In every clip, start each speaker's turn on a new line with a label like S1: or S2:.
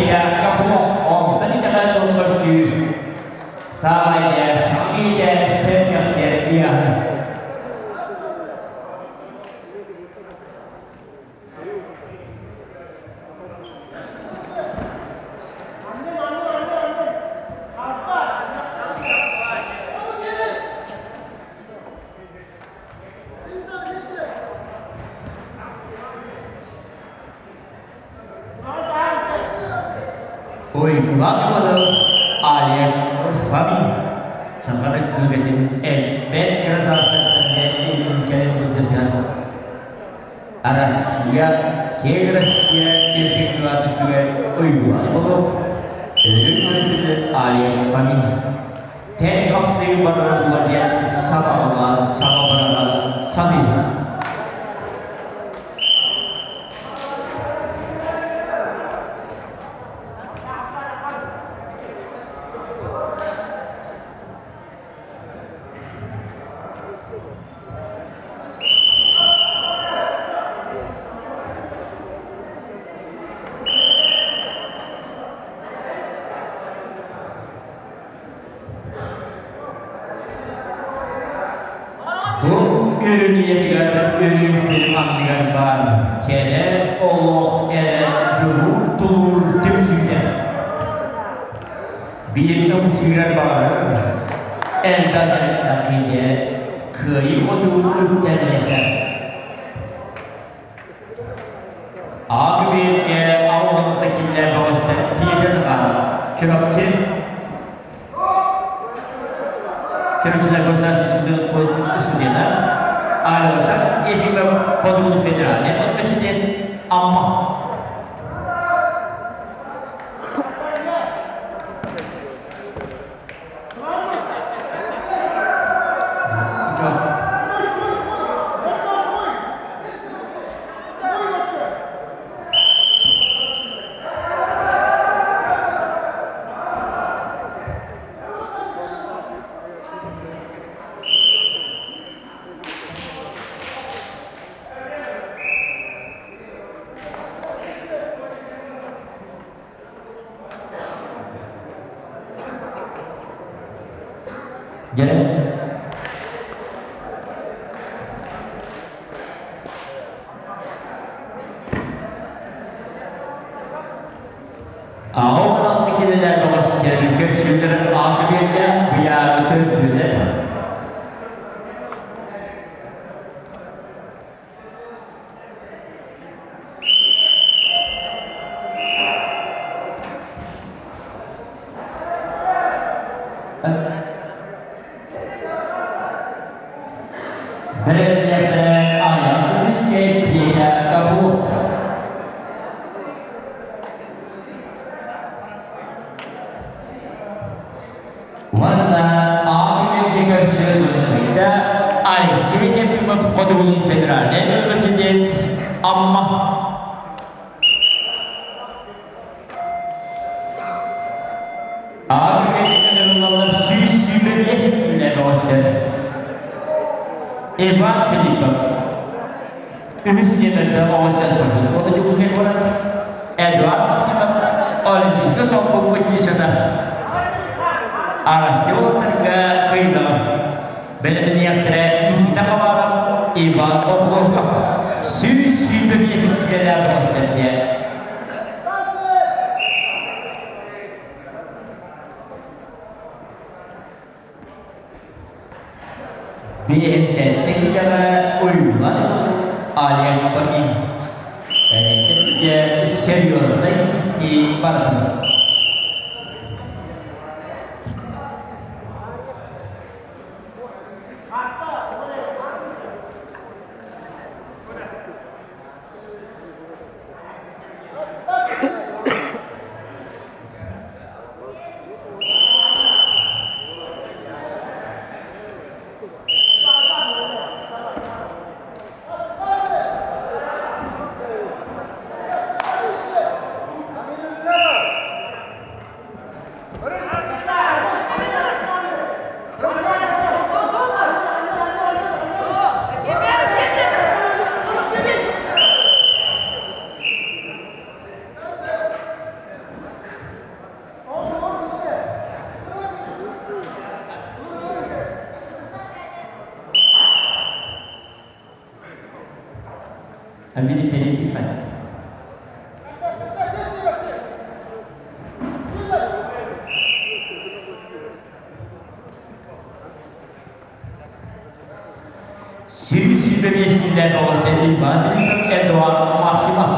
S1: Петя Капулов онтон итэҕэл тыл көрсүү саамай саҥа киһитэ сэргэхсийэр ыйааһына. Уйгулаан Иванов, Олег Фомин Саха Өрөспүүбүлүкэтин элбэх кыра саастарыттан илин кэлин былдьасыһан Россия, киэҥ Россия чемпионатын сүгэр Уйгулаан Иванов, Өлүн көрбүтүн Олег Фомин Тэҥ хапсыы барара була диэн сабаҕалаан саба барара саныыбын. Бу үрүҥ ийэтигэр үрүҥ күн анныгар баар кэрэ олох эрэ дьулуур тулуур түмсүүтэ. Биир ымсыырар баҕарар элбэх киһи кыайыы-хотуу үктэнэр. Аакы-биэргэ аҕалта киллэр бөҕөстөр Петя Захаров, Чурапчы, Чурапчыда государственный студента, Алеша Ефимов Хотугу федеральный университет, Амма. Дьэ, Аҕа кинилэр бөҕөстөрүн көрсүүлэрин ааты биэрдэ, быйааны төрдүлэр. Бэлэмнээхтэрэ айан үһүскэ Петя Каблук. Уонна ааты көрсө сылдьыйда Алексей Ефимов Хотугулун федеральнай университет Амма. Ааты 125 киилэ бөҕөстөр. Иван Филиппов үһүс нүөмэрдэ оҕоччос Спорта Дьокуускай куорат Эдуард Максимов Олимпийскай солбук училищета Россия уолаттарга кыайыылаах бэлэмнэниэхтэрэ Никита Хабаров, Иван Охлопков 125 киилэлээх бөҕөстөргө. Биэнсэттэ киһиэхэ уйуллан Олег Фомин серьезный киһи бардым. Билиттэрин 125 киллээн оҕус Иван Филиппов, Эдуард Максимов.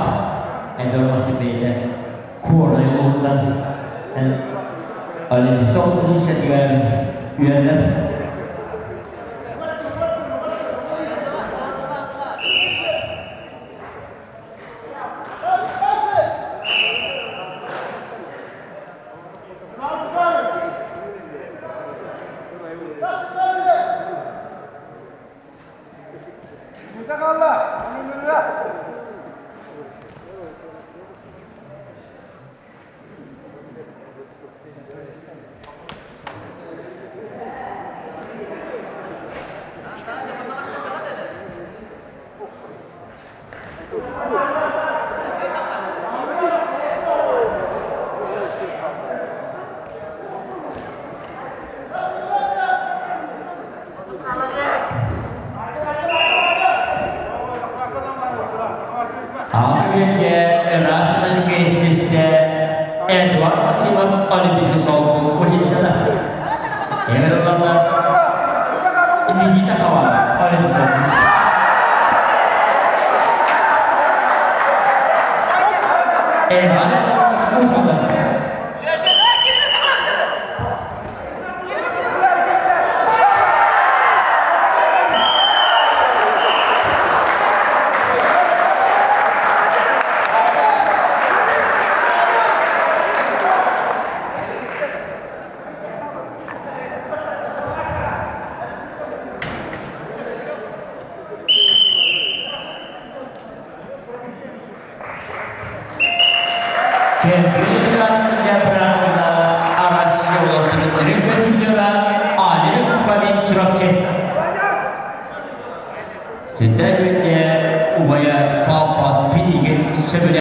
S1: Эдуард Максимов бэйэтэ Куорай улууһуттан Олимпийскай училищетыгар үөрэнэр. Алтыгынга Расынан кейстесте Эдуард Максимов Олимпийский солку училищета. Эҥэрэллэр Никита Хаван Олимпийский Эван Мусалар. Сүндэ күнге убайа Талпас Пинигин сөбүлэ.